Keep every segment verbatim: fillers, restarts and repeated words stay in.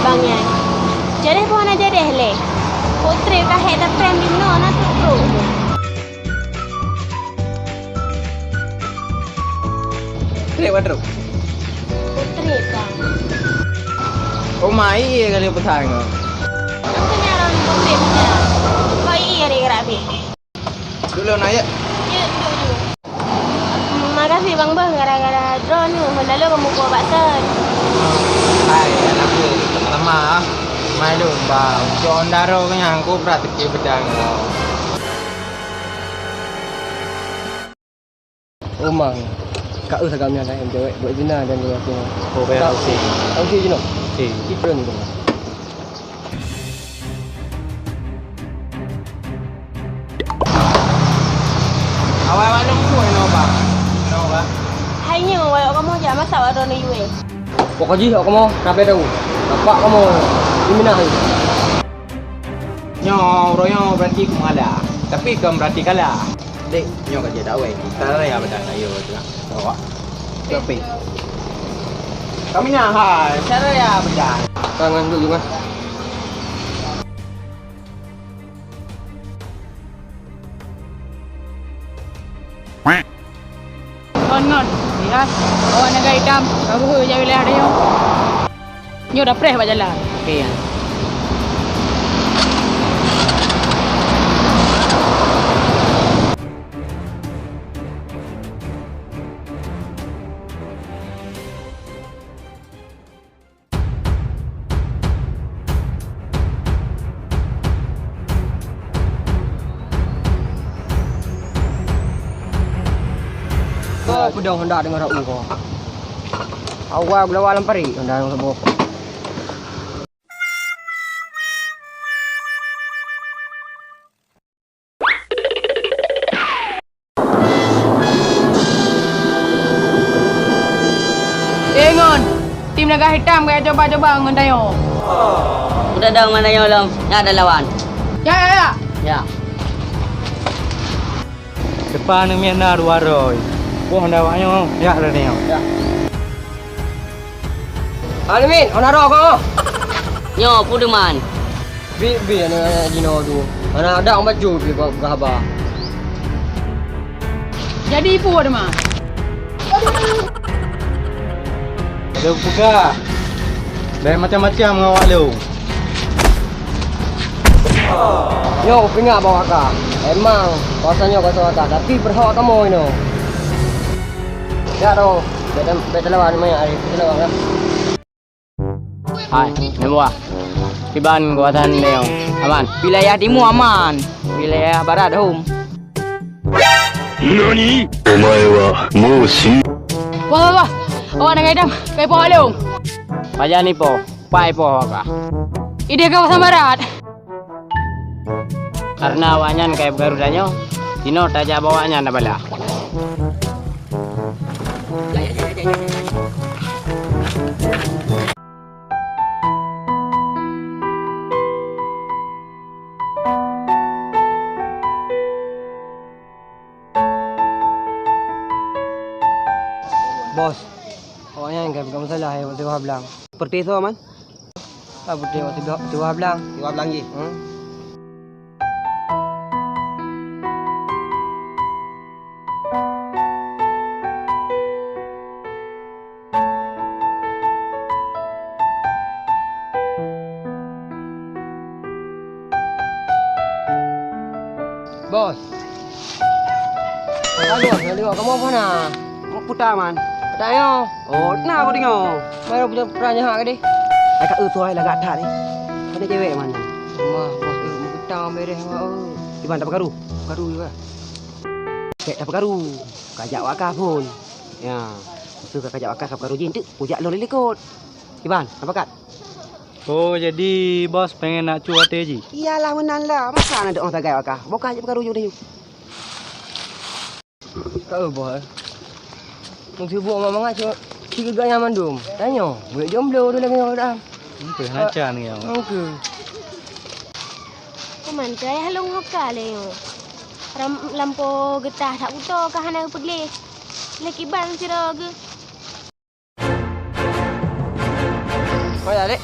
Bang Yan. Jadeh boh na jadeh lé. Putri ka hék taprem di noe na trok-trok. Trép ka trok. Putri ka. Oh, mai iya kali pesan kau. Nang tu nyarang putri punya. Kau iya ri gerak bi. Dulu na ya. Ya, duduk dulu. Makasih Bang Beuh, gara-gara droeneuh Honda lôn kamoe kuah bak Sen. Hai, anak gue, sama ah. Mai lôn, Bang. Cok Honda ro kenyang, ku prak teuke beudang. Oh, Mang. Ka eu sagam nyan dah, jawek buat zina dan dua tu. Oh, bayar. Okey. Okey, Jino. Okey. Kita ni. Awai-awai lôn pun, Bang. Hai nyoe, wayok kamoe jak masak wak droeneuh yue. Pokok jih awak kamoe, kabeh tahu. Bapak kamoe, di Minah. Nyoe, uroe nyoe berarti ku mengalah. Tapi kon berarti kalah. Dek, nyoe ka jeuet awai. Cara ya bedah ayo tu. Awak. Tapi. Kami nah, hai. Cara ya bedah. Tangan dulu, Mas. Ngon, ngon. Lihat, awak naga itam, ka beuhe jak wilayah tanyoe. Nyoe dah preh bak jalan. Oke, ya. Ko peudong Honda deungon rot ueh ko. Awai geulawa lam parit Honda nyang saboh. Eh, ngon! Tim Naga Hitam ka coba-coba ngon tanyoe. Udah dong ngon tanyoe lom, nyak dah lawan. Ya, ya, ya. Ya. Depan ni na dua roi. Boh dah awak nyoe, yak dah nyoe. Ya. Amin, hana roh kau. Nyoe, Pudeman. Bi, bi, aneuk-aneuk jinoe tu. Hana ada orang bacut bi kau peugah haba. Jadi ibu ada mah. Ada peugah. Lain macam-macam ngon awak lu. Nyoe kupeuingat bak awak kah. Emang, kuasa nyoe kuasa awak kah, tapi beuhok kamoe inoe. Jak dong, bèk, bèk teulawan manyang hari, teulawan kah. Hai, neubuah. Kiban kuasa nyoe aman. Wilayah timu aman. Wilayah barat hom. Nani? Omae wa mou shi- Wah, wah, wah. Awak nanggai dam, kai poh along. Pajan ipoh. Pai poh ka. Idéh kawasan barat. Karena awaknyan ka peukaru tanyoe, sinoe tajak bak awaknyan na bala. Bos, awaknyan ka bukan masalah, ya, tiwah blang. Seperti itu, Aman? Ah, beutôi, tiwah, tiwah blang. Tiwah blang, ji. Hmm. Bos. Aduh, nak tengok kamu apa na? Mau putar, Man. Putar, yo. Oh, kenapa tengok? Baru punya perang jahat ke, deh? Ai, ka eu tuai lagak that, ni. Ada cewek, Man. Wah, bos, eh, mau putar, bereh, wah, eh. Iban, tak pekaru. Pekaru juga. Cek, tak pekaru. Kajak wakaf pun. Ya. Musuh ka kajak wakaf, ka pekaru jin tu. Kujak lo likot. Iban, apa kat? Oh, jadi bos pengen nak cu até ji? Iyalah meunan lah. Masa na doh sagai wakah. Bokah jeuet peukaru ju deh. Ka eu boh. Meusibuk mak mangat cuma ci geuga nyang mandum. Tanyoe, buet jomblo tu lagèe nyoe dah. Oke, haca ni nyoe. Oke. Kuman cai halong hoka lé nyoe. Ram lampo geutah that uto ka hana geupeugléh. Lé kiban sidroe geuh. Oh ya, Dek.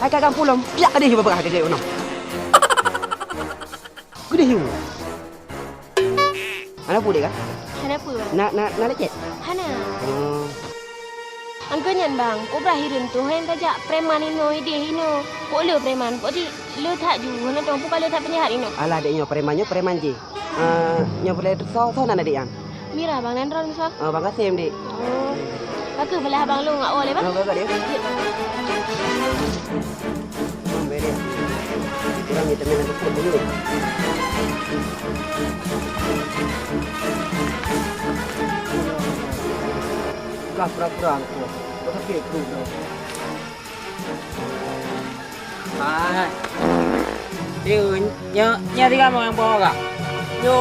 Hai ka gampông lom, piak tadi cuba peugah keu keunoe. Geudeh yue. Hana peue deh, Kak? Hana peue, Bang. Na, na, na lecet? Hana. Oh. Angkeu nyan, Bang, ubra hireuen tuh nyang tajak preman inoe ideh inoe. Kok le preman, kok di le that ju, hana tong, bukan le that penjahat inoe. Alah, dek nyoe preman, nyoe preman jih. Eh, nyoe boleh soe, soe nan dek nyan? Mira, Bang, nan droen soe? Oh, Bang Kasim, dek. Oh. Ka keuh beulah abang lôn ngon O lé, Bang. Oh, ka, ka, dek. Bang, beri. Kurang ni temen aku pun dulu. Bukan pura-pura aku. Kau sakit perut kau. Hai. Dia nyo, nyo tiga orang bawa orang. Nyo.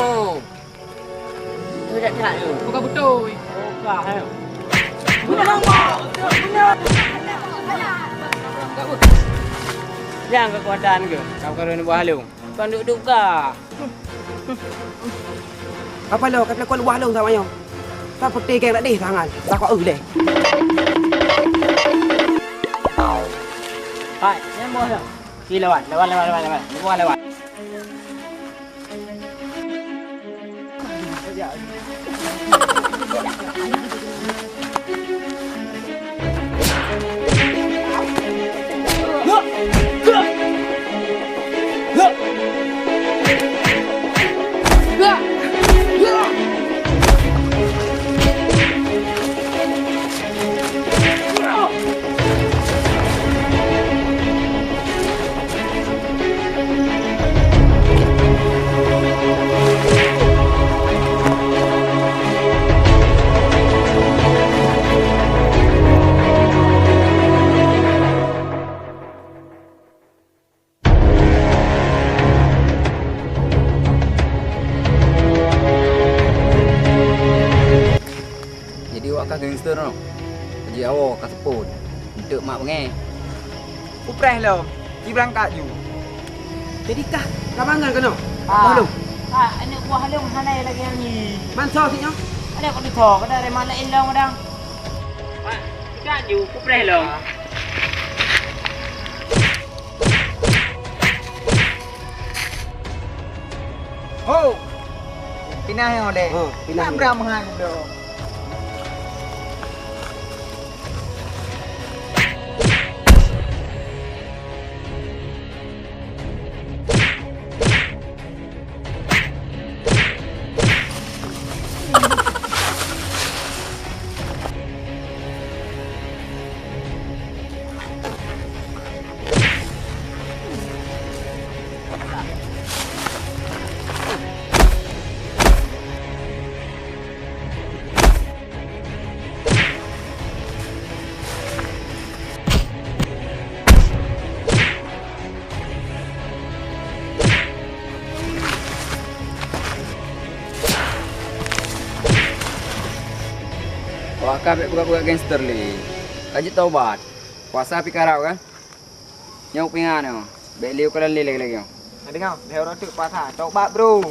Bukan betul. Nyang keukuatan keu? Kau keureuna buah lông. Kon duek-duek ka. Apa lo, ka peuleukot luwah lông sama nyoe. Ka peuti geng dak deh tangan. Takot eu deh. Hai, nyang boh lo. Ki lawan, lawan, lawan, lawan, lawan. Boh lawan. Jadi awak ka gangster noh. Jadi awak ka seupôt. Enteuk mak bengeh. Kupreh lom, ci beurangkat ju. Jadi kah ka mangat keunoe? Ah. Boh lông. Ah, aneuk buah lông hana lagèe nyan. Man soe sit nyoe? Ada kok ditho, kada ada mak laén lom kadang. Mak, sikat ju, kupreh lom. Ho! Pinah nyoe lé. Ho, pinah. Nak nyoe. Bram han dong. Wah, ka bèk peugah-peugah gangster lé. Ka jeuet taubat. Puasa pih karab kan? Nyoe peuingat nyoe. Bèk lé u kalon lé lagèe-lagèe nyoe. Ka deungö, lhèe uroe teuk puasa. Taubat, bro.